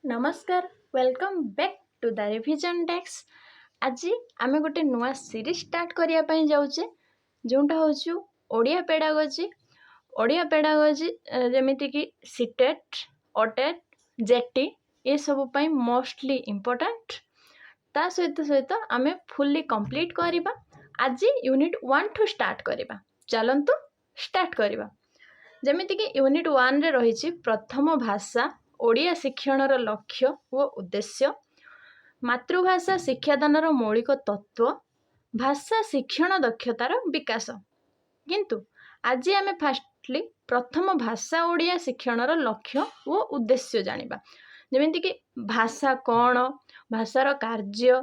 ନମସ୍କାର, welcome back to the revision desk. ଆଜି ଆମେ ଗୋଟେ ନୂଆ ସିରିଜ୍ ଷ୍ଟାର୍ଟ କରିବା ପାଇଁ ଯାଉଛେ, ଯେଉଁଟା ହେଉଛି ଓଡ଼ିଆ ପେଡ଼ାଗୋଜି। ଓଡ଼ିଆ ପେଡ଼ାଗୋଜି ଯେମିତିକି ସିଟେଟ୍, ଓଟେଟ୍, ଜେଟି ଏସବୁ ପାଇଁ ମୋଷ୍ଟଲି ଇମ୍ପୋର୍ଟାଣ୍ଟ। ତା ସହିତ ସହିତ ଆମେ ଫୁଲି କମ୍ପ୍ଲିଟ୍ କରିବା। ଆଜି ୟୁନିଟ୍ 1 ଠୁ ଷ୍ଟାର୍ଟ କରିବା। ଚାଲନ୍ତୁ ଷ୍ଟାର୍ଟ କରିବା। ଯେମିତିକି ୟୁନିଟ୍ 1ରେ ରହିଛି ପ୍ରଥମ ଭାଷା ଓଡ଼ିଆ ଶିକ୍ଷଣର ଲକ୍ଷ୍ୟ ଓ ଉଦ୍ଦେଶ୍ୟ, ମାତୃଭାଷା ଶିକ୍ଷାଦାନର ମୌଳିକ ତତ୍ତ୍ୱ, ଭାଷା ଶିକ୍ଷଣ ଦକ୍ଷତାର ବିକାଶ। କିନ୍ତୁ ଆଜି ଆମେ ଫାଷ୍ଟଲି ପ୍ରଥମ ଭାଷା ଓଡ଼ିଆ ଶିକ୍ଷଣର ଲକ୍ଷ୍ୟ ଓ ଉଦ୍ଦେଶ୍ୟ ଜାଣିବା। ଯେମିତିକି ଭାଷା କ'ଣ, ଭାଷାର କାର୍ଯ୍ୟ,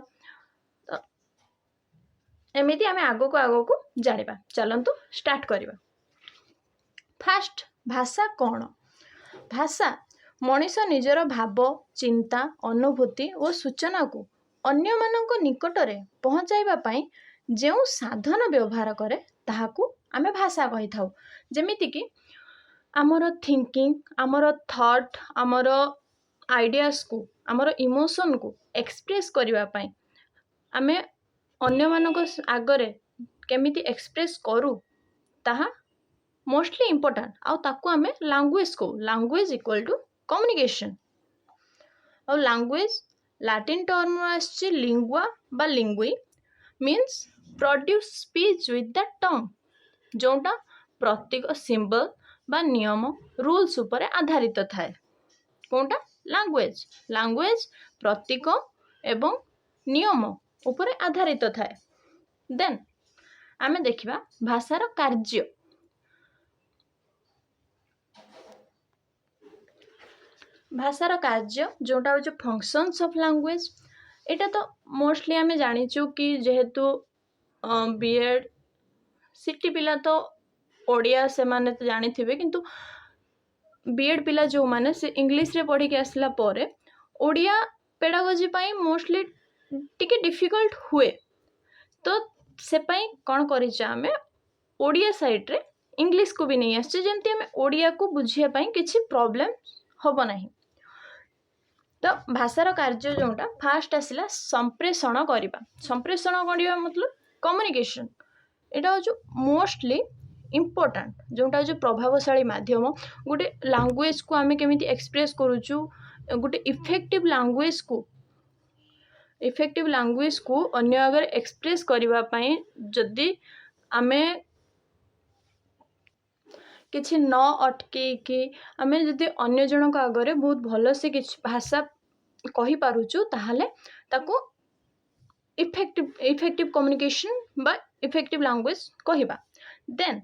ଏମିତି ଆମେ ଆଗକୁ ଆଗକୁ ଜାଣିବା। ଚାଲନ୍ତୁ ଷ୍ଟାର୍ଟ କରିବା। ଫାଷ୍ଟ, ଭାଷା କ'ଣ? ଭାଷା ମଣିଷ ନିଜର ଭାବ, ଚିନ୍ତା, ଅନୁଭୂତି ଓ ସୂଚନାକୁ ଅନ୍ୟମାନଙ୍କ ନିକଟରେ ପହଞ୍ଚାଇବା ପାଇଁ ଯେଉଁ ସାଧନ ବ୍ୟବହାର କରେ, ତାହାକୁ ଆମେ ଭାଷା କହିଥାଉ। ଯେମିତିକି ଆମର ଥିଙ୍କିଂ, ଆମର ଥଟ୍, ଆମର ଆଇଡ଼ିଆସକୁ, ଆମର ଇମୋସନକୁ ଏକ୍ସପ୍ରେସ୍ କରିବା ପାଇଁ ଆମେ ଅନ୍ୟମାନଙ୍କ ଆଗରେ କେମିତି ଏକ୍ସପ୍ରେସ୍ କରୁ, ତାହା ମୋଷ୍ଟଲି ଇମ୍ପୋର୍ଟାଣ୍ଟ। ଆଉ ତାକୁ ଆମେ ଲାଙ୍ଗୁଏଜ୍ କହୁ। Language equal to communication. ଆଉ ଲାଙ୍ଗୁଏଜ୍ ଲାଟିନ୍ ଟର୍ମରୁ ଆସିଛି, ଲିଙ୍ଗୁଆ ବା lingua means produce speech with the tongue, ଯେଉଁଟା ପ୍ରତୀକ, ସିମ୍ବଲ୍ ବା ନିୟମ, ରୁଲ୍ସ ଉପରେ ଆଧାରିତ ଥାଏ। କେଉଁଟା? ଲାଙ୍ଗୁଏଜ୍। ଲାଙ୍ଗୁଏଜ୍ ପ୍ରତୀକ ଏବଂ ନିୟମ ଉପରେ ଆଧାରିତ ଥାଏ। ଦେନ୍ ଆମେ ଦେଖିବା ଭାଷାର କାର୍ଯ୍ୟ। ଭାଷାର କାର୍ଯ୍ୟ ଯେଉଁଟା ହେଉଛି ଫଙ୍କସନ୍ସ ଅଫ୍ ଲାଙ୍ଗୁଏଜ୍। ଏଇଟା ତ ମୋଷ୍ଟଲି ଆମେ ଜାଣିଛୁ କି ଯେହେତୁ ବି ଏଡ଼୍, ସିଟି ପିଲା ତ ଓଡ଼ିଆ ସେମାନେ ତ ଜାଣିଥିବେ, କିନ୍ତୁ ବି ଏଡ଼୍ ପିଲା ଯେଉଁମାନେ, ସେ ଇଂଲିଶରେ ପଢ଼ିକି ଆସିଲା ପରେ ଓଡ଼ିଆ ପେଡ଼ାଗୋଜି ପାଇଁ ମୋଷ୍ଟଲି ଟିକେ ଡିଫିକଲ୍ଟ ହୁଏ। ତ ସେ ପାଇଁ କ'ଣ କରିଛେ ଆମେ, ଓଡ଼ିଆ ସାଇଡ଼୍ରେ ଇଂଲିଶକୁ ବି ନେଇ ଆସିଛେ, ଯେମିତି ଆମେ ଓଡ଼ିଆକୁ ବୁଝିବା ପାଇଁ କିଛି ପ୍ରୋବ୍ଲେମ୍ ହେବ ନାହିଁ। ତ ଭାଷାର କାର୍ଯ୍ୟ ଯେଉଁଟା ଫାଷ୍ଟ ଆସିଲା, ସମ୍ପ୍ରେଷଣ କରିବା। ସମ୍ପ୍ରେଷଣ କରିବା ମତଲବ କମ୍ୟୁନିକେସନ୍। ଏଇଟା ହେଉଛି ମୋଷ୍ଟଲି ଇମ୍ପୋର୍ଟାଣ୍ଟ, ଯେଉଁଟା ହେଉଛି ପ୍ରଭାବଶାଳୀ ମାଧ୍ୟମ। ଗୋଟେ ଲାଙ୍ଗୁଏଜକୁ ଆମେ କେମିତି ଏକ୍ସପ୍ରେସ୍ କରୁଛୁ, ଗୋଟେ ଇଫେକ୍ଟିଭ୍ ଲାଙ୍ଗୁଏଜକୁ ଅନ୍ୟ ଆଗରେ ଏକ୍ସପ୍ରେସ୍ କରିବା ପାଇଁ ଯଦି ଆମେ କିଛି ନ ଅଟକେଇକି ଆମେ ଯଦି ଅନ୍ୟ ଜଣଙ୍କ ଆଗରେ ବହୁତ ଭଲସେ କିଛି ଭାଷା କହିପାରୁଛୁ, ତାହେଲେ ତାକୁ ଇଫେକ୍ଟିଭ୍ କମ୍ୟୁନିକେସନ୍ ବା ଇଫେକ୍ଟିଭ୍ ଲାଙ୍ଗୁଏଜ୍ କହିବା। ଦେନ୍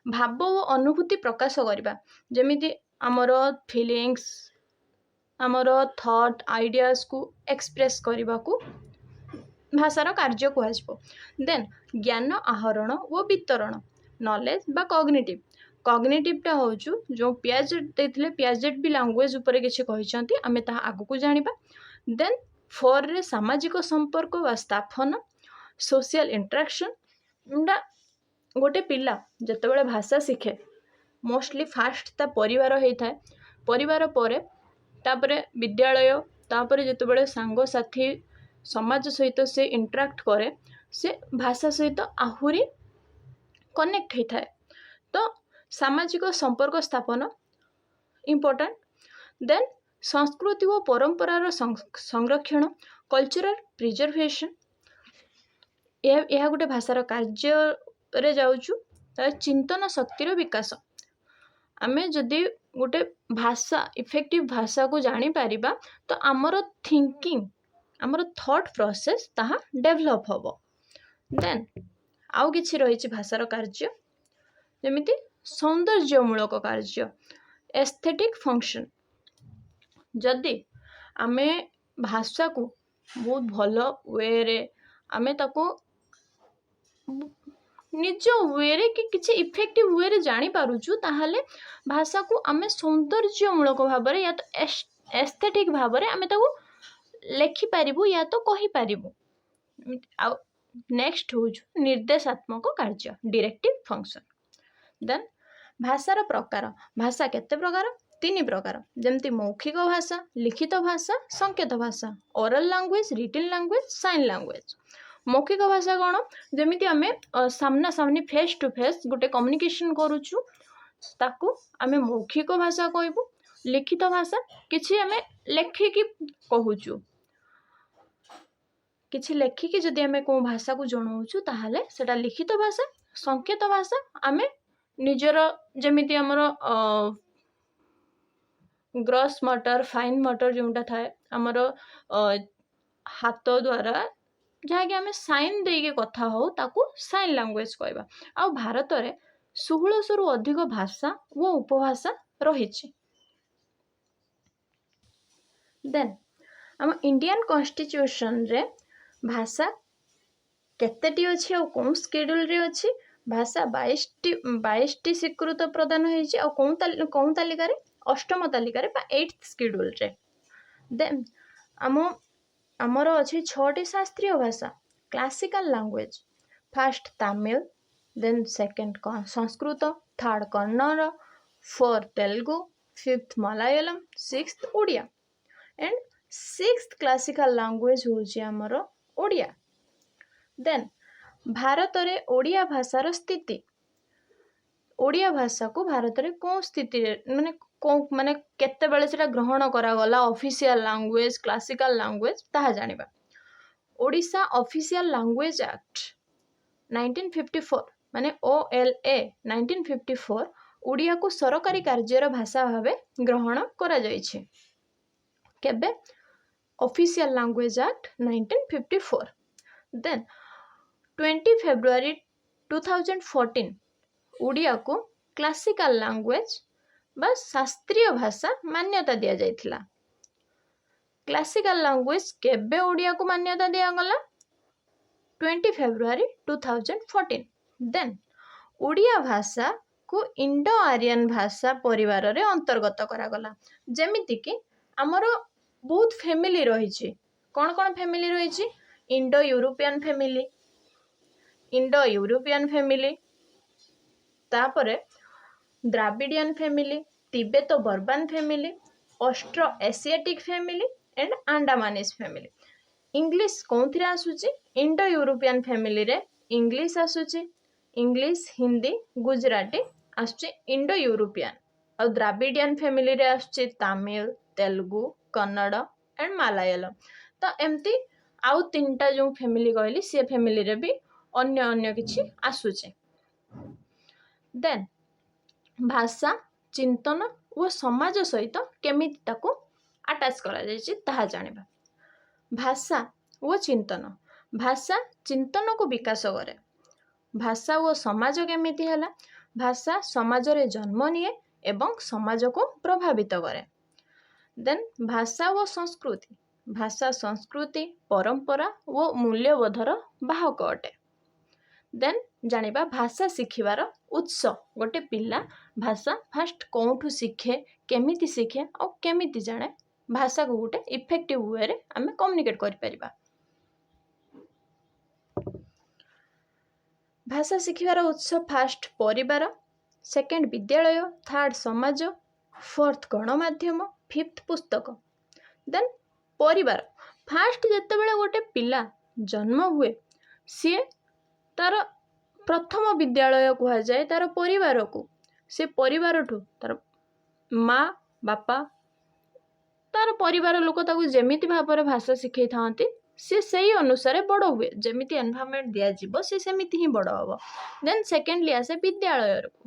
ଭାବ ଓ ଅନୁଭୂତି ପ୍ରକାଶ କରିବା। ଯେମିତି ଆମର ଫିଲିଙ୍ଗସ୍, ଆମର ଥଟ୍, ଆଇଡ଼ିଆସକୁ ଏକ୍ସପ୍ରେସ୍ କରିବାକୁ ଭାଷାର କାର୍ଯ୍ୟ କୁହାଯିବ। ଦେନ୍ ଜ୍ଞାନ ଆହରଣ ଓ ବିତରଣ, ନଲେଜ୍ ବା କଗ୍ନିଟିଭ୍। କଗ୍ନିଟିଭ୍ଟା ହେଉଛି ଯେଉଁ ପିଆଜେଟ୍ ଦେଇଥିଲେ। ପିଆଜେଟ୍ ବି ଲାଙ୍ଗୁଏଜ୍ ଉପରେ କିଛି କହିଛନ୍ତି, ଆମେ ତାହା ଆଗକୁ ଜାଣିବା। ଦେନ୍ ଫୋର୍ରେ ସାମାଜିକ ସମ୍ପର୍କ ବା ସ୍ଥାପନ, ସୋସିଆଲ ଇଣ୍ଟରାକ୍ସନ୍। ଯେଉଁଟା ଗୋଟେ ପିଲା ଯେତେବେଳେ ଭାଷା ଶିଖେ, ମୋଷ୍ଟଲି ଫାଷ୍ଟ ତା ପରିବାର ହେଇଥାଏ। ପରିବାର ପରେ ତାପରେ ବିଦ୍ୟାଳୟ, ତାପରେ ଯେତେବେଳେ ସାଙ୍ଗସାଥି, ସମାଜ ସହିତ ସେ ଇଣ୍ଟରାକ୍ଟ କରେ, ସେ ଭାଷା ସହିତ ଆହୁରି କନେକ୍ଟ ହେଇଥାଏ। ତ ସାମାଜିକ ସମ୍ପର୍କ ସ୍ଥାପନ ଇମ୍ପୋର୍ଟାଣ୍ଟ। ଦେନ୍ ସଂସ୍କୃତି ଓ ପରମ୍ପରାର ସଂରକ୍ଷଣ, କଲଚରାଲ ପ୍ରିଜର୍ଭେସନ୍। ଏହା ଗୋଟେ ଭାଷାର କାର୍ଯ୍ୟରେ ଯାଉଛୁ। ତା ଚିନ୍ତନ ଶକ୍ତିର ବିକାଶ। ଆମେ ଯଦି ଗୋଟେ ଭାଷା, ଇଫେକ୍ଟିଭ୍ ଭାଷାକୁ ଜାଣିପାରିବା, ତ ଆମର ଥିଙ୍କିଂ, ଆମର ଥଟ୍ ପ୍ରୋସେସ୍ ତାହା ଡେଭଲପ୍ ହେବ। ଦେନ୍ ଆଉ କିଛି ରହିଛି ଭାଷାର କାର୍ଯ୍ୟ, ଯେମିତି ସୌନ୍ଦର୍ଯ୍ୟମୂଳକ କାର୍ଯ୍ୟ, ଏସ୍ଥେଟିକ୍ ଫଙ୍କସନ୍। ଯଦି ଆମେ ଭାଷାକୁ ବହୁତ ଭଲ ୱେରେ, ଆମେ ତାକୁ ନିଜ ୱେରେ କି କିଛି ଇଫେକ୍ଟିଭ୍ ୱେରେ ଜାଣିପାରୁଛୁ, ତାହେଲେ ଭାଷାକୁ ଆମେ ସୌନ୍ଦର୍ଯ୍ୟମୂଳକ ଭାବରେ ୟା ତ ଏସ୍ଥେଟିକ୍ ଭାବରେ ଆମେ ତାକୁ ଲେଖିପାରିବୁ ୟା ତ କହିପାରିବୁ। ଆଉ ନେକ୍ସଟ ହେଉଛି ନିର୍ଦ୍ଦେଶାତ୍ମକ କାର୍ଯ୍ୟ, ଡିରେକ୍ଟିଭ୍ ଫଙ୍କସନ୍। ଦେନ୍ ଭାଷାର ପ୍ରକାର। ଭାଷା କେତେ ପ୍ରକାର? ତିନି ପ୍ରକାର, ଯେମିତି ମୌଖିକ ଭାଷା, ଲିଖିତ ଭାଷା, ସଂକେତ ଭାଷା। Oral language, written language, sign language. ମୌଖିକ ଭାଷା କ'ଣ? ଯେମିତି ଆମେ ସାମ୍ନାସାମ୍ନି, ଫେସ୍ ଟୁ ଫେସ୍ ଗୋଟେ କମ୍ୟୁନିକେସନ୍ କରୁଛୁ, ତାକୁ ଆମେ ମୌଖିକ ଭାଷା କହିବୁ। ଲିଖିତ ଭାଷା, କିଛି ଆମେ ଲେଖିକି କହୁଛୁ। କିଛି ଲେଖିକି ଯଦି ଆମେ କେଉଁ ଭାଷାକୁ ଜଣାଉଛୁ, ତାହେଲେ ସେଇଟା ଲିଖିତ ଭାଷା। ସଂକେତ ଭାଷା, ଆମେ ନିଜର ଯେମିତି ଆମର ଗ୍ରସ୍ ମୋଟର, ଫାଇନ୍ ମୋଟର ଯେଉଁଟା ଥାଏ, ଆମର ହାତ ଦ୍ୱାରା ଯାହାକି ଆମେ ସାଇନ୍ ଦେଇକି କଥା ହଉ, ତାକୁ ସାଇନ୍ ଲାଙ୍ଗୁଏଜ୍ କହିବା। ଆଉ ଭାରତରେ 1600ରୁ ଅଧିକ ଭାଷା ଓ ଉପଭାଷା ରହିଛି। ଦେନ୍ ଆମ ଇଣ୍ଡିଆନ୍ କନଷ୍ଟିଚ୍ୟୁସନରେ ଭାଷା କେତେଟି ଅଛି ଆଉ କେଉଁ ସ୍କେଡ୍ୟୁଲରେ ଅଛି? ଭାଷା 22ଟି, 22ଟି ସ୍ୱୀକୃତ ପ୍ରଦାନ ହେଇଛି। ଆଉ କେଉଁ ତାଲିକାରେ? ଅଷ୍ଟମ ତାଲିକାରେ ବା ଏଇଟ୍ ସ୍କେଡ୍ୟୁଲରେ। ଦେନ୍ ଆମର ଅଛି ଛଅଟି ଶାସ୍ତ୍ରୀୟ ଭାଷା, classical language. First Tamil, then second Sanskrit, third Kannada, fourth Telugu, fifth Malayalam, sixth Odia. And sixth classical language ହେଉଛି ଆମର ଓଡ଼ିଆ। ଦେନ୍ ଭାରତରେ ଓଡ଼ିଆ ଭାଷାର ସ୍ଥିତି। ଓଡ଼ିଆ ଭାଷାକୁ ଭାରତରେ କେଉଁ ସ୍ଥିତିରେ, ମାନେ କେଉଁ, ମାନେ କେତେବେଳେ ସେଇଟା ଗ୍ରହଣ କରାଗଲା ଅଫିସିଆଲ ଲାଙ୍ଗୁଏଜ୍, କ୍ଲାସିକାଲ ଲାଙ୍ଗୁଏଜ୍, ତାହା ଜାଣିବା। Odisha Official Language Act 1954, ମାନେ OLA 1954, ଓଡ଼ିଆକୁ ସରକାରୀ କାର୍ଯ୍ୟର ଭାଷା ଭାବେ ଗ୍ରହଣ କରାଯାଇଛି। କେବେ? Official Language Act 1954. Then 20 February 2014 ଓଡ଼ିଆକୁ କ୍ଲାସିକାଲ ଲାଙ୍ଗୁଏଜ୍ ବା ଶାସ୍ତ୍ରୀୟ ଭାଷା ମାନ୍ୟତା ଦିଆଯାଇଥିଲା। କ୍ଲାସିକାଲ ଲାଙ୍ଗୁଏଜ୍ କେବେ ଓଡ଼ିଆକୁ ମାନ୍ୟତା ଦିଆଗଲା? 20 February 2014. Then Odia ଭାଷାକୁ ଇଣ୍ଡୋ ଆରିଆନ୍ ଭାଷା ପରିବାରରେ ଅନ୍ତର୍ଗତ କରାଗଲା। ଯେମିତିକି ଆମର ବହୁତ ଫ୍ୟାମିଲି ରହିଛି। କ'ଣ କ'ଣ ଫ୍ୟାମିଲି ରହିଛି? Indo European family, Indo European family, ତାପରେ Dravidian family, Tibeto Burman family, Austro Asiatic family and Andamanese family. English କେଉଁଥିରେ ଆସୁଛି? ଇଣ୍ଡୋ ୟୁରୋପିଆନ୍ ଫ୍ୟାମିଲିରେ ଇଂଲିଶ ଆସୁଛି। ଇଂଲିଶ, ହିନ୍ଦୀ, ଗୁଜୁରାଟୀ ଆସୁଛି ଇଣ୍ଡୋ ୟୁରୋପିଆନ୍। ଆଉ ଦ୍ରାବିଡ଼ିଆନ୍ ଫ୍ୟାମିଲିରେ ଆସୁଛି ତାମିଲ, ତେଲୁଗୁ, କନ୍ନଡ଼ ଆଣ୍ଡ ମାଲାୟାଲମ। ତ ଏମିତି ଆଉ ତିନିଟା ଯେଉଁ ଫ୍ୟାମିଲି କହିଲି, ସେ ଫ୍ୟାମିଲିରେ ବି ଅନ୍ୟ ଅନ୍ୟ କିଛି ଆସୁଛି। ଦେନ୍ ଭାଷା, ଚିନ୍ତନ ଓ ସମାଜ ସହିତ କେମିତି ତାକୁ ଆଟାଚ୍ କରାଯାଇଛି, ତାହା ଜାଣିବା। ଭାଷା ଓ ଚିନ୍ତନ। ଭାଷା ଚିନ୍ତନକୁ ବିକାଶ କରେ। ଭାଷା ଓ ସମାଜ କେମିତି ହେଲା? ଭାଷା ସମାଜରେ ଜନ୍ମ ନିଏ ଏବଂ ସମାଜକୁ ପ୍ରଭାବିତ କରେ। ଦେନ୍ ଭାଷା ଓ ସଂସ୍କୃତି। ଭାଷା ସଂସ୍କୃତି, ପରମ୍ପରା ଓ ମୂଲ୍ୟବୋଧର ବାହକ ଅଟେ। ଦେନ୍ ଜାଣିବା ଭାଷା ଶିଖିବାର ଉତ୍ସ। ଗୋଟେ ପିଲା ଭାଷା ଫାଷ୍ଟ କେଉଁଠୁ ଶିଖେ, କେମିତି ଶିଖେ ଆଉ କେମିତି ଜାଣେ, ଭାଷାକୁ ଗୋଟେ ଇଫେକ୍ଟିଭ ୱେରେ ଆମେ କମ୍ୟୁନିକେଟ୍ କରିପାରିବା। ଭାଷା ଶିଖିବାର ଉତ୍ସ: ଫାଷ୍ଟ ପରିବାର, ସେକେଣ୍ଡ ବିଦ୍ୟାଳୟ, ଥାର୍ଡ଼ ସମାଜ, ଫୋର୍ଥ ଗଣମାଧ୍ୟମ, ଫିଫ୍ଥ ପୁସ୍ତକ। ଦେନ୍ ପରିବାର। ଫାଷ୍ଟ ଯେତେବେଳେ ଗୋଟେ ପିଲା ଜନ୍ମ ହୁଏ, ସିଏ ତାର ପ୍ରଥମ ବିଦ୍ୟାଳୟ କୁହାଯାଏ ତାର ପରିବାରକୁ। ସେ ପରିବାରଠୁ, ତାର ମା ବାପା, ତାର ପରିବାର ଲୋକ ତାକୁ ଯେମିତି ଭାବରେ ଭାଷା ଶିଖେଇଥାନ୍ତି, ସେ ସେଇ ଅନୁସାରେ ବଡ଼ ହୁଏ। ଯେମିତି ଏନଭାରମେଣ୍ଟ ଦିଆଯିବ, ସେ ସେମିତି ହିଁ ବଡ଼ ହେବ। ଦେନ୍ ସେକେଣ୍ଡଲି ଆସେ ବିଦ୍ୟାଳୟକୁ।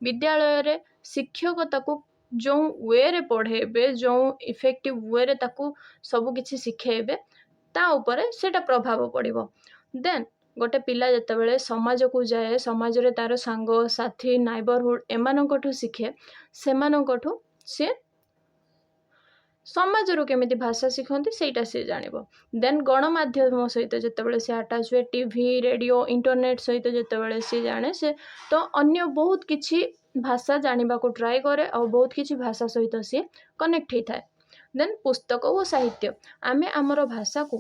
ବିଦ୍ୟାଳୟରେ ଶିକ୍ଷକ ତାକୁ ଯେଉଁ ୱେରେ ପଢ଼େଇବେ, ଯେଉଁ ଇଫେକ୍ଟିଭ ୱେରେ ତାକୁ ସବୁକିଛି ଶିଖେଇବେ, ତା ଉପରେ ସେଇଟା ପ୍ରଭାବ ପଡ଼ିବ। ଦେନ୍ ଗୋଟେ ପିଲା ଯେତେବେଳେ ସମାଜକୁ ଯାଏ, ସମାଜରେ ତାର ସାଙ୍ଗସାଥି, ନାଇବରହୁଡ଼ ଏମାନଙ୍କଠୁ ଶିଖେ। ସେମାନଙ୍କଠୁ ସିଏ ସମାଜରୁ କେମିତି ଭାଷା ଶିଖନ୍ତି, ସେଇଟା ସିଏ ଜାଣିବ। ଦେନ୍ ଗଣମାଧ୍ୟମ ସହିତ ଯେତେବେଳେ ସେ ଆଟାଚ୍ ହୁଏ, ଟିଭି, ରେଡ଼ିଓ, ଇଣ୍ଟରନେଟ୍ ସହିତ ଯେତେବେଳେ ସିଏ ଜାଣେ, ସେ ତ ଅନ୍ୟ ବହୁତ କିଛି ଭାଷା ଜାଣିବାକୁ ଟ୍ରାଏ କରେ ଆଉ ବହୁତ କିଛି ଭାଷା ସହିତ ସିଏ କନେକ୍ଟ ହେଇଥାଏ। ଦେନ୍ ପୁସ୍ତକ ଓ ସାହିତ୍ୟ। ଆମେ ଆମର ଭାଷାକୁ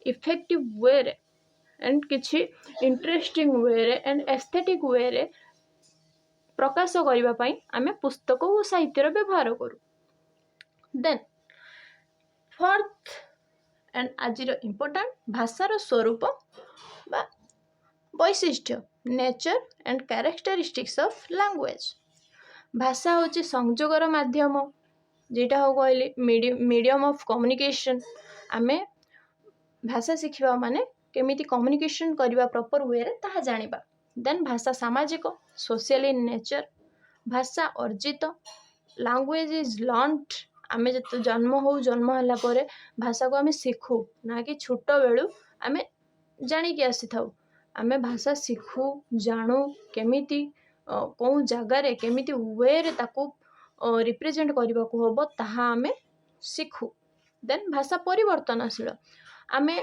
ଇଫେକ୍ଟିଭ ୱେରେ ଆଣ୍ଡ କିଛି ଇଣ୍ଟରେଷ୍ଟିଂ ୱେରେ ଆଣ୍ଡ ଏସ୍ଥେଟିକ୍ ୱେରେ ପ୍ରକାଶ କରିବା ପାଇଁ ଆମେ ପୁସ୍ତକ ଓ ସାହିତ୍ୟର ବ୍ୟବହାର କରୁ। ଦେନ୍ ଫୋର୍ଥ ଆଣ୍ଡ ଆଜିର ଇମ୍ପୋର୍ଟାଣ୍ଟ, ଭାଷାର ସ୍ୱରୂପ ବା ବୈଶିଷ୍ଟ୍ୟ, nature and characteristics of language। ଭାଷା ହେଉଛି ସଂଯୋଗର ମାଧ୍ୟମ, ଯେଟା ହଉ କହିଲି ମିଡ଼ିୟମ୍ ଅଫ୍ କମ୍ୟୁନିକେସନ୍। ଆମେ ଭାଷା ଶିଖିବା ମାନେ କେମିତି କମ୍ୟୁନିକେସନ୍ କରିବା ପ୍ରପର୍ ୱେରେ, ତାହା ଜାଣିବା। ଦେନ୍ ଭାଷା ସାମାଜିକ, ସୋସିଆଲ ଇନ୍ ନେଚର୍। ଭାଷା ଅର୍ଜିତ, language is learned। ଆମେ ଯେତେ ଜନ୍ମ ହଉ, ଜନ୍ମ ହେଲା ପରେ ଭାଷାକୁ ଆମେ ଶିଖୁ, ନା କି ଛୋଟବେଳୁ ଆମେ ଜାଣିକି ଆସିଥାଉ। ଆମେ ଭାଷା ଶିଖୁ, ଜାଣୁ କେମିତି କେଉଁ ଜାଗାରେ କେମିତି ୱେରେ ତାକୁ ରିପ୍ରେଜେଣ୍ଟ କରିବାକୁ ହେବ, ତାହା ଆମେ ଶିଖୁ। ଦେନ୍ ଭାଷା ପରିବର୍ତ୍ତନଶୀଳ। ଆମେ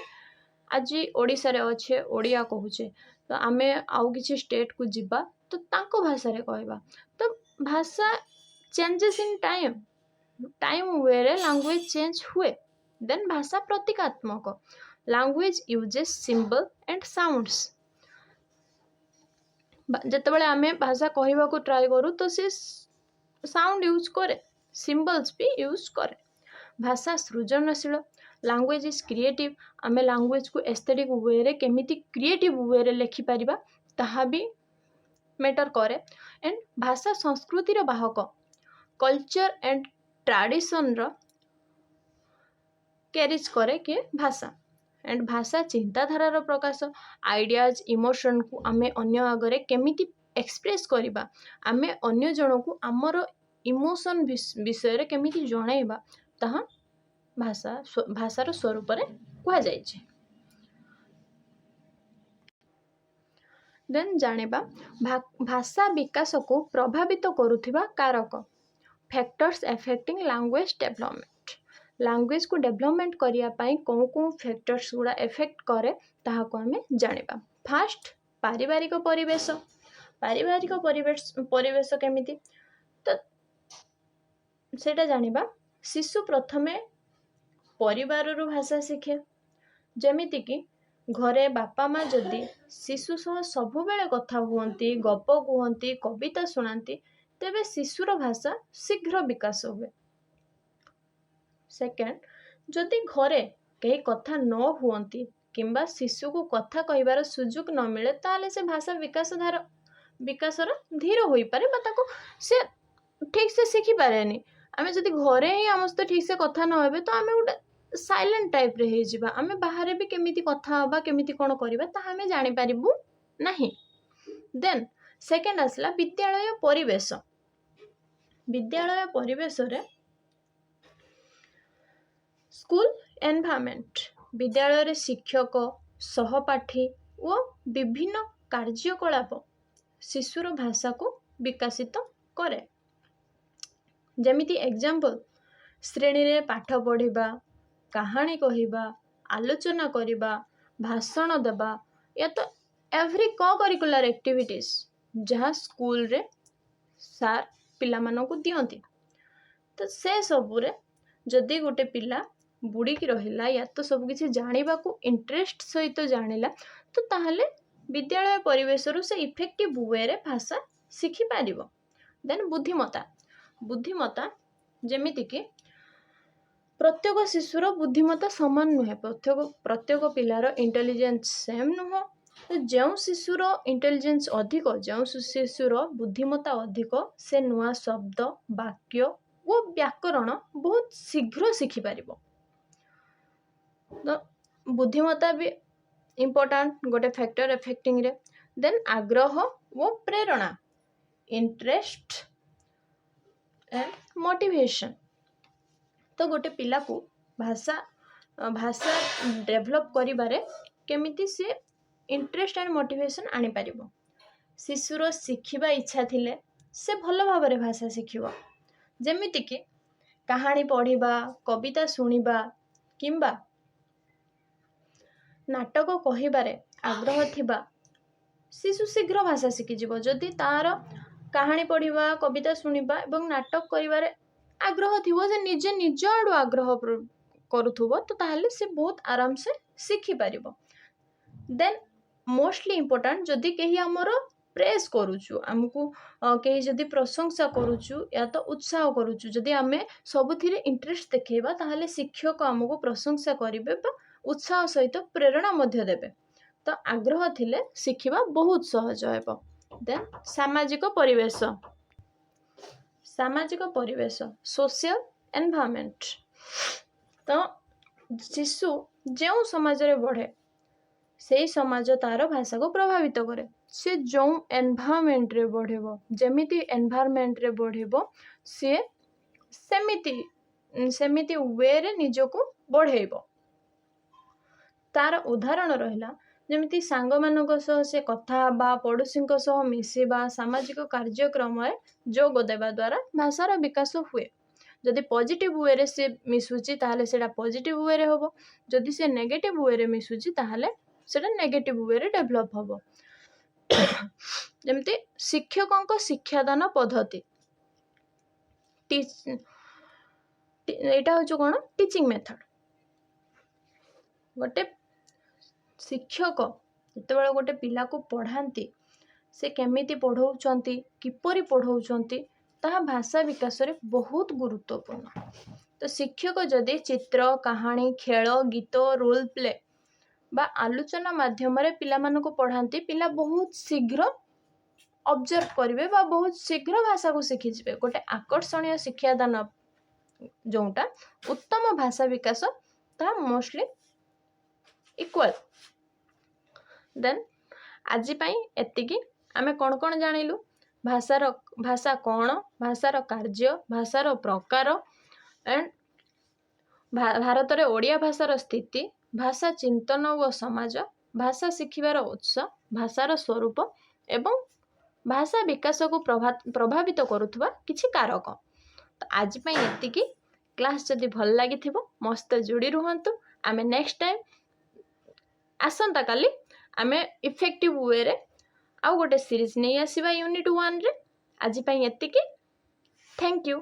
ଆଜି ଓଡ଼ିଶାରେ ଅଛେ, ଓଡ଼ିଆ କହୁଛେ, ତ ଆମେ ଆଉ କିଛି ଷ୍ଟେଟ୍କୁ ଯିବା ତ ତାଙ୍କ ଭାଷାରେ କହିବା। ତ ଭାଷା changes in time, time where language change ହୁଏ। ଦେନ୍ ଭାଷା ପ୍ରତୀକାତ୍ମକ, language uses symbol and sounds। ଯେତେବେଳେ ଆମେ ଭାଷା କହିବାକୁ ଟ୍ରାଏ କରୁ ତ ସେ ସାଉଣ୍ଡ ୟୁଜ୍ କରେ, ସିମ୍ବଲ୍ସ ବି ୟୁଜ୍ କରେ। ଭାଷା ସୃଜନଶୀଳ, language is creative। ଆମେ ଲାଙ୍ଗୁଏଜକୁ ଏସ୍ଥେଟିକ୍ ୱେରେ କେମିତି କ୍ରିଏଟିଭ୍ ୱେରେ ଲେଖିପାରିବା, ତାହା ବି ମ୍ୟାଟର୍ କରେ। ଆଣ୍ଡ ଭାଷା ସଂସ୍କୃତିର ବାହକ, କଲଚର୍ ଆଣ୍ଡ ଟ୍ରାଡ଼ିସନ୍ର କ୍ୟାରିଜ୍ କରେ କିଏ? ଭାଷା। ଆଣ୍ଡ ଭାଷା ଚିନ୍ତାଧାରାର ପ୍ରକାଶ, ଆଇଡ଼ିଆଜ୍, ଇମୋସନ୍କୁ ଆମେ ଅନ୍ୟ ଆଗରେ କେମିତି ଏକ୍ସପ୍ରେସ୍ କରିବା, ଆମେ ଅନ୍ୟ ଜଣକୁ ଆମର ଇମୋସନ୍ ବିଷୟରେ କେମିତି ଜଣାଇବା, ତାହା ଭାଷାର ସ୍ୱରୂପରେ କୁହାଯାଇଛି। ଦେନ୍ ଜାଣିବା ଭାଷା ବିକାଶକୁ ପ୍ରଭାବିତ କରୁଥିବା କାରକ, ଫ୍ୟାକ୍ଟର୍ସ ଏଫେକ୍ଟିଂ ଲାଙ୍ଗୁଏଜ୍ ଡେଭଲପମେଣ୍ଟ। ଲାଙ୍ଗୁଏଜକୁ ଡେଭଲପମେଣ୍ଟ କରିବା ପାଇଁ କେଉଁ କେଉଁ ଫ୍ୟାକ୍ଟର୍ସ ଗୁଡ଼ା ଏଫେକ୍ଟ କରେ, ତାହାକୁ ଆମେ ଜାଣିବା। ଫାଷ୍ଟ, ପାରିବାରିକ ପରିବେଶ। ପାରିବାରିକ ପରିବେଶ କେମିତି ତ ସେଇଟା ଜାଣିବା। ଶିଶୁ ପ୍ରଥମେ ପରିବାରରୁ ଭାଷା ଶିଖେ। ଯେମିତିକି ଘରେ ବାପା ମା ଯଦି ଶିଶୁ ସହ ସବୁବେଳେ କଥା ହୁଅନ୍ତି, ଗପ କୁହନ୍ତି, କବିତା ଶୁଣାନ୍ତି, ତେବେ ଶିଶୁର ଭାଷା ଶୀଘ୍ର ବିକାଶ ହୁଏ। ସେକେଣ୍ଡ, ଯଦି ଘରେ କେହି କଥା ନ ହୁଅନ୍ତି କିମ୍ବା ଶିଶୁକୁ କଥା କହିବାର ସୁଯୋଗ ନ ମିଳେ, ତାହେଲେ ସେ ଭାଷା ବିକାଶର ଧୀର ହୋଇପାରେ ବା ତାକୁ ସେ ଠିକ୍ ସେ ଶିଖିପାରେନି। ଆମେ ଯଦି ଘରେ ହିଁ ଆମ ସହିତ ଠିକ୍ ସେ କଥା ନ ହେବେ, ତ ଆମେ ଗୋଟେ ସାଇଲେଣ୍ଟ ଟାଇପ୍ରେ ହେଇଯିବା। ଆମେ ବାହାରେ ବି କେମିତି କଥା ହେବା, କେମିତି କ'ଣ କରିବା, ତାହା ଆମେ ଜାଣିପାରିବୁ ନାହିଁ। ଦେନ୍ ସେକେଣ୍ଡ ଆସିଲା ବିଦ୍ୟାଳୟ ପରିବେଶ। ବିଦ୍ୟାଳୟ ପରିବେଶରେ, ସ୍କୁଲ ଏନଭାରମେଣ୍ଟ, ବିଦ୍ୟାଳୟରେ ଶିକ୍ଷକ, ସହପାଠୀ ଓ ବିଭିନ୍ନ କାର୍ଯ୍ୟକଳାପ ଶିଶୁର ଭାଷାକୁ ବିକଶିତ କରେ। ଯେମିତି ଏକ୍ଜାମ୍ପଲ୍, ଶ୍ରେଣୀରେ ପାଠ ପଢ଼ିବା, କାହାଣୀ କହିବା, ଆଲୋଚନା କରିବା, ଭାଷଣ ଦେବା, ୟା ତ ଏଭ୍ରି କୋ କରିକୁଲାର ଆକ୍ଟିଭିଟିସ୍ ଯାହା ସ୍କୁଲରେ ସାର୍ ପିଲାମାନଙ୍କୁ ଦିଅନ୍ତି, ତ ସେ ସବୁରେ ଯଦି ଗୋଟେ ପିଲା ବୁଡ଼ିକି ରହିଲା ୟା ତ ସବୁକିଛି ଜାଣିବାକୁ ଇଣ୍ଟରେଷ୍ଟ ସହିତ ଜାଣିଲା, ତ ତାହେଲେ ବିଦ୍ୟାଳୟ ପରିବେଶରୁ ସେ ଇଫେକ୍ଟିଭ୍ ୱେରେ ଭାଷା ଶିଖିପାରିବ। ଦେନ୍ ବୁଦ୍ଧିମତ୍ତା। ବୁଦ୍ଧିମତ୍ତା ଯେମିତିକି ପ୍ରତ୍ୟେକ ଶିଶୁର ବୁଦ୍ଧିମତ୍ତା ସମାନ ନୁହେଁ। ପ୍ରତ୍ୟେକ ପିଲାର ଇଣ୍ଟେଲିଜେନ୍ସ ସେମ୍ ନୁହଁ। ତ ଯେଉଁ ଶିଶୁର ଇଣ୍ଟେଲିଜେନ୍ସ ଅଧିକ, ଯେଉଁ ଶିଶୁର ବୁଦ୍ଧିମତ୍ତା ଅଧିକ, ସେ ନୂଆ ଶବ୍ଦ, ବାକ୍ୟ ଓ ବ୍ୟାକରଣ ବହୁତ ଶୀଘ୍ର ଶିଖିପାରିବ। ତ ବୁଦ୍ଧିମତ୍ତା ବି ଇମ୍ପୋର୍ଟାଣ୍ଟ ଗୋଟେ ଫ୍ୟାକ୍ଟର ଏଫେକ୍ଟିଂରେ। ଦେନ୍ ଆଗ୍ରହ ଓ ପ୍ରେରଣା, ଇଣ୍ଟରେଷ୍ଟ ଆଣ୍ଡ ମୋଟିଭେସନ୍। ତ ଗୋଟେ ପିଲାକୁ ଭାଷା ଡେଭଲପ୍ କରିବାରେ କେମିତି ସିଏ ଇଣ୍ଟରେଷ୍ଟ ଆଣ୍ଡ ମୋଟିଭେସନ୍ ଆଣିପାରିବ? ଶିଶୁର ଶିଖିବା ଇଚ୍ଛା ଥିଲେ ସେ ଭଲ ଭାବରେ ଭାଷା ଶିଖିବ। ଯେମିତିକି କାହାଣୀ ପଢ଼ିବା, କବିତା ଶୁଣିବା କିମ୍ବା ନାଟକ କହିବାରେ ଆଗ୍ରହ ଥିବା ଶିଶୁ ଶୀଘ୍ର ଭାଷା ଶିଖିଯିବ। ଯଦି ତାର କାହାଣୀ ପଢ଼ିବା, କବିତା ଶୁଣିବା ଏବଂ ନାଟକ କରିବାରେ ଆଗ୍ରହ ଥିବ, ସେ ନିଜେ ନିଜ ଆଡ଼ୁ ଆଗ୍ରହ କରୁଥିବ, ତ ତାହେଲେ ସେ ବହୁତ ଆରାମସେ ଶିଖିପାରିବ। ଦେନ୍ ମୋଷ୍ଟଲି ଇମ୍ପୋର୍ଟାଣ୍ଟ, ଯଦି କେହି ଆମର ପ୍ରେଜ୍ କରୁଛୁ, ଆମକୁ କେହି ଯଦି ପ୍ରଶଂସା କରୁଛୁ ୟା ତ ଉତ୍ସାହ କରୁଛୁ, ଯଦି ଆମେ ସବୁଥିରେ ଇଣ୍ଟରେଷ୍ଟ ଦେଖେଇବା, ତାହେଲେ ଶିକ୍ଷକ ଆମକୁ ପ୍ରଶଂସା କରିବେ ବା ଉତ୍ସାହ ସହିତ ପ୍ରେରଣା ମଧ୍ୟ ଦେବେ। ତ ଆଗ୍ରହ ଥିଲେ ଶିଖିବା ବହୁତ ସହଜ ହେବ। ଦେନ୍ ସାମାଜିକ ପରିବେଶ। ସାମାଜିକ ପରିବେଶ, ସୋସିଆଲ ଏନଭାରମେଣ୍ଟ। ତ ଶିଶୁ ଯେଉଁ ସମାଜରେ ବଢ଼େ, ସେଇ ସମାଜ ତାର ଭାଷାକୁ ପ୍ରଭାବିତ କରେ। ସେ ଯେଉଁ ଏନଭାରମେଣ୍ଟରେ ବଢ଼ିବ, ଯେମିତି ଏନଭାରମେଣ୍ଟରେ ବଢ଼ିବ, ସିଏ ସେମିତି ୱେରେ ନିଜକୁ ବଢ଼େଇବ। ତାର ଉଦାହରଣ ରହିଲା ଯେମିତି ସାଙ୍ଗମାନଙ୍କ ସହ ସେ କଥା ହେବା, ପଡ଼ୋଶୀଙ୍କ ସହ ମିଶିବା, ସାମାଜିକ କାର୍ଯ୍ୟକ୍ରମରେ ଯୋଗ ଦେବା ଦ୍ୱାରା ଭାଷାର ବିକାଶ ହୁଏ। ଯଦି ପଜିଟିଭ୍ ୱେରେ ସେ ମିଶୁଛି, ତାହେଲେ ସେଇଟା ପଜିଟିଭ୍ ୱେରେ ହେବ। ଯଦି ସେ ନେଗେଟିଭ୍ ୱେରେ ମିଶୁଛି, ତାହେଲେ ସେଇଟା ନେଗେଟିଭ୍ ୱେରେ ଡେଭଲପ୍ ହେବ। ଯେମିତି ଶିକ୍ଷକଙ୍କ ଶିକ୍ଷାଦାନ ପଦ୍ଧତି, ଏଇଟା ହେଉଛି କ'ଣ? Teaching method. ଗୋଟେ ଶିକ୍ଷକ ଯେତେବେଳେ ଗୋଟେ ପିଲାକୁ ପଢ଼ାନ୍ତି, ସେ କେମିତି ପଢ଼ଉଛନ୍ତି, କିପରି ପଢ଼ଉଛନ୍ତି, ତାହା ଭାଷା ବିକାଶରେ ବହୁତ ଗୁରୁତ୍ୱପୂର୍ଣ୍ଣ। ତ ଶିକ୍ଷକ ଯଦି ଚିତ୍ର, କାହାଣୀ, ଖେଳ, ଗୀତ, ରୋଲ୍ ପ୍ଲେ ବା ଆଲୋଚନା ମାଧ୍ୟମରେ ପିଲାମାନଙ୍କୁ ପଢ଼ାନ୍ତି, ପିଲା ବହୁତ ଶୀଘ୍ର ଅବଜର୍ଭ କରିବେ ବା ବହୁତ ଶୀଘ୍ର ଭାଷାକୁ ଶିଖିଯିବେ। ଗୋଟେ ଆକର୍ଷଣୀୟ ଶିକ୍ଷାଦାନ ଯେଉଁଟା ଉତ୍ତମ ଭାଷା ବିକାଶ, ତାହା ମୋଷ୍ଟଲି ଇକ୍ୱାଲ୍। ଦେନ୍ ଆଜି ପାଇଁ ଏତିକି। ଆମେ କ'ଣ କ'ଣ ଜାଣିଲୁ? ଭାଷା କ'ଣ, ଭାଷାର କାର୍ଯ୍ୟ, ଭାଷାର ପ୍ରକାର ଆଣ୍ଡ ଭାରତରେ ଓଡ଼ିଆ ଭାଷାର ସ୍ଥିତି, ଭାଷା ଚିନ୍ତନ ଓ ସମାଜ, ଭାଷା ଶିଖିବାର ଉତ୍ସ, ଭାଷାର ସ୍ୱରୂପ ଏବଂ ଭାଷା ବିକାଶକୁ ପ୍ରଭାବିତ କରୁଥିବା କିଛି କାରକ। ତ ଆଜି ପାଇଁ ଏତିକି। କ୍ଲାସ୍ ଯଦି ଭଲ ଲାଗିଥିବ, ମୋ ସହିତ ଯୋଡ଼ି ରୁହନ୍ତୁ। ଆମେ ନେକ୍ସଟ ଟାଇମ୍, ଆସନ୍ତାକାଲି ଆମେ ଇଫେକ୍ଟିଭ୍ ୱେରେ ଆଉ ଗୋଟେ ସିରିଜ୍ ନେଇ ଆସିବା ୟୁନିଟ୍ ୱାନ୍ରେ। ଆଜି ପାଇଁ ଏତିକି। Thank you.